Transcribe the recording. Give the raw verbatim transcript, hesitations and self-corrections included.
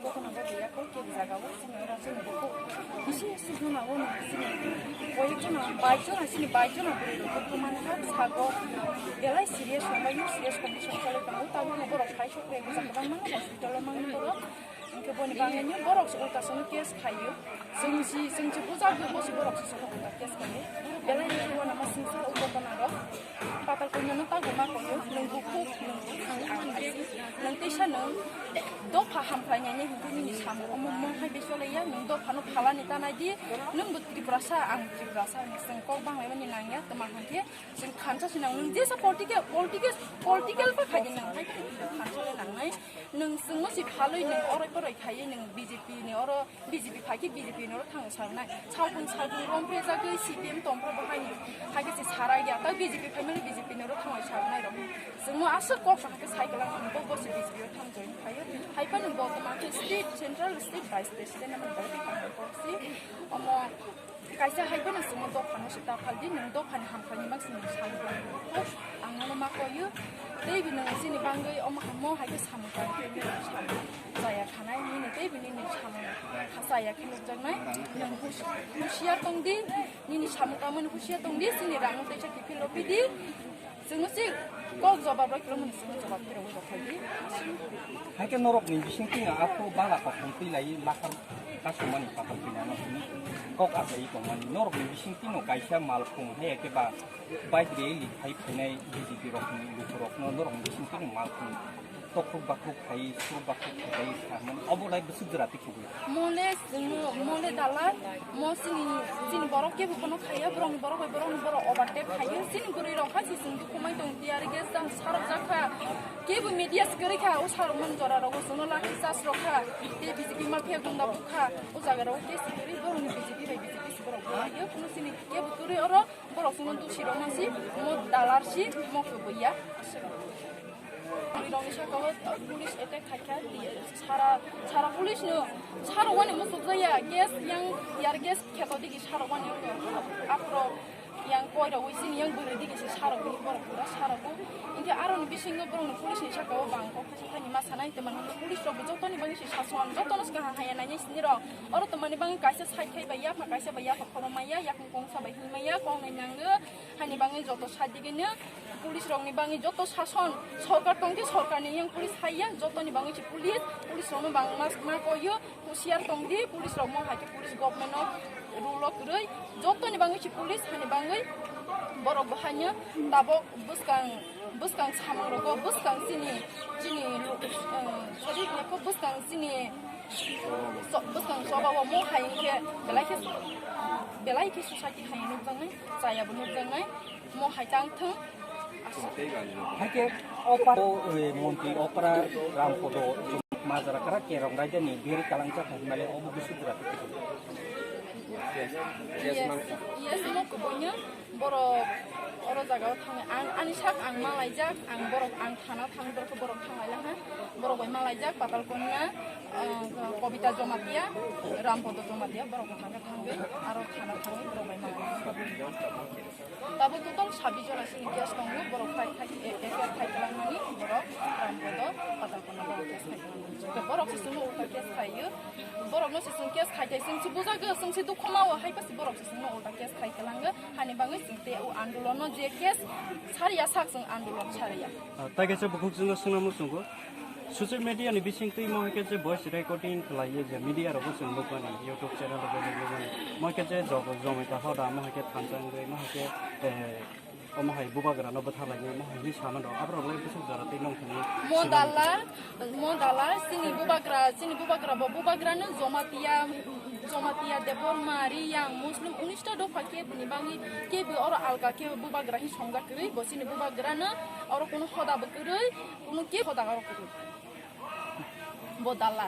Gotona bo ya ko ke jaga o sini ora sini ko bisi sujuna o sini koyek jona, baik jona sini, baik jona bwrwi rok ko mani kha sago belai serious, hambai serious condition choli tongo. Tabuk borok sai sok rek bwsa kwbangma hospital o mangni borok. Hwnkhe boni bagwi borok se ulta songwi case khaio. Chwng si, chwng si bujak bo se borok se sono ulta case khaio. Belai ni uanama singsa o gotona rok. Patal kanya no tago ma koyo, nwng bukhuk, nwng bukhang ang aisi, nwng teisa nwng dopha hamkhlainani hwnkhe nini samung omo mong hai bai chole ya, nwng dopha no phalani tanai di, nwng bo Tripurasa, ang Tripurasa, nwng chwng kok banglaimani nang ya, twma hwnkhe chwng khansa sinang, nwng jesa political, political, political pa khaidi nwng hai khansa nangnai, nwng chwngno si phalwi nwng oroi poroi khaiwi nwng B J P ni oro B J P phai khe B J P ni oro thangwi sarnai. Salbung salbung romphre jagwi C P M tongphra bo haino. Hai khe se sarai ya. Ta B J P phai mani B J P ni oro thangwi sarnai rok. Chwngno aswk kok sa khe sai kwlangma bo bo se B J P o thang join khaio. Hai phano bo tongma khe state, central state vice president amo bo khe kaham kok si. Omo kaisa hai phano chwngno dophano se ta phaldi, nwng dophani hamkhaini baksa nwng samung khlai. Ang nono ma koyo. Tei bini chini bangwi omo hai mo hai khe samung khlai khe nwng samung chaya khanai, nini tei bini ni samung kha chaya khe nukjaknai. Nwng hus-, husiar tong di, nini samung tangmani husiar tong di, chini rang tei sa kiphil rw phi di. Chwngno se kok jobab rw khe mani chwngno jobab khe rw rw phai di. Hai khe norok ni bising twi aphuru bala kok twi lai lakhar kasumani pathar twi nano hwnwi kok achai tongmani. Norok ni bising twi no kaisa malkhung hai khe ba bike rally khai phainai B J P rok ni lukurok no norok ni bising twi no malkhung tokhuk bakhuk khai, sur bakhuk khai, samani obo lai bwswk jora twi khugwi. Mole, mole dala, mo sini, sini borok kebo bono khaiya, borokni borok bai borokni borok overtake khaiyo, sini bwrwi rok ha, si sini dukhumai tong, tear gas jang sarok jakha, kebo media sikori kha, o sarok man jora rogo, sono lathi chas rok kha, tei B J P mafia gunda bukha, o jaga rogo ke sikori, borokni B J P bai B J P si borok bwlaiyo, kuno sini kebo kwrwi oro, borok sono dusi rok man si, mo dalar si, mo kebo ya. Rokni saka o police attack khaikha, sara, sara police no, sara wani muchukjaya, gas yang, tear gas kheto digi sara wani, aphro yang koi rok oi sini yang bwrwi digi se sara wani borok pura sara bo. Hingke aroni bisingo borokni police ni saka o bang kok khaisa thani ma sanai, tei mano police rok bo jotoni bagwi se sason, jotono se kaham haya nai sini rok. Oro tongmani bagwi kaisa side khai bai yapha, kaisa bai yapha khorok maya, yakung kongsa bai hwnwi maya, kok nai nango. Hani bangwi joto sadigini police rokni bangwi joto sason sorkar tongkhe sorkarni yang police haiya jotoni bangwi se police, police rokno bangma ma koyo husiar tongdi police rok mo haikhe police government no rule o kwrwi jotoni bangwi se police hani bangwi borok bo haino tabok bwskang bwskang samung rogo bwskang chini chini sorry bwskang chini So-, bwskang choba o mo hai hwnkhe belai khe, belai khe society hai nukjaknai, chaya bo nukjaknai, mo hai tang thung. Hai khe opar, o, e, montri opera Rampodo majra kara kerong raida ni beri kalang chak hai male obo bisi pura. Yes, yes, mo kubunya. Borok oro jaga o thangwi ang ani sak ang malaijak, ang borok ang thana thang borok borok thang laila ha, borok bai malaijak Patalkona, ah, Kobita Jomatia, Rampodo Jomatia borok bo thangkhe thangwi aro thana thangwi borok bai malaijak. Tabuk total sabbish jona sini case tongo, borok khai khai F I R khai kwlangmani borok Rampodo Patalkona borok case khai kwlangmani. Borok se chwngno ulta case khaio, borokno se chwng case khai khai chwng se bujago, chwng se dukhu mao, hai pasi borok se chwngno ulta case khai kwlango. Hani bagwi chwng tei o andolonno je case sariya sak chwng andolon sariya. Ah, tai kaisa bukhuk chwngno swngna muchungo. Social media ni bisingtwi mo hai khe je voice recording khlaiwi je media rogo chwng nukmani, YouTube channel rogo chwng nukmani. Mo hai khe je jogo jomai ta hoda mo hai khe thansa wngwi mo hai khe, eh, omo hai bubagra no bwtharlainai mo hai hinwi sama rok aborok lai bwswk jora tei nongthani. Mo dala, mo dala, chini bubagra, chini bubagra bo bubagra no Jomatia, Jomatia, Debbarma, Riyang, Muslim, unista dopha khe bini bangwi khe bo oro alka khe bubagra hi songjak kwrwi, bo chini bubagra no oro kuno hoda bo kwrwi, kuno khe hoda oro kwrwi. Bo dala.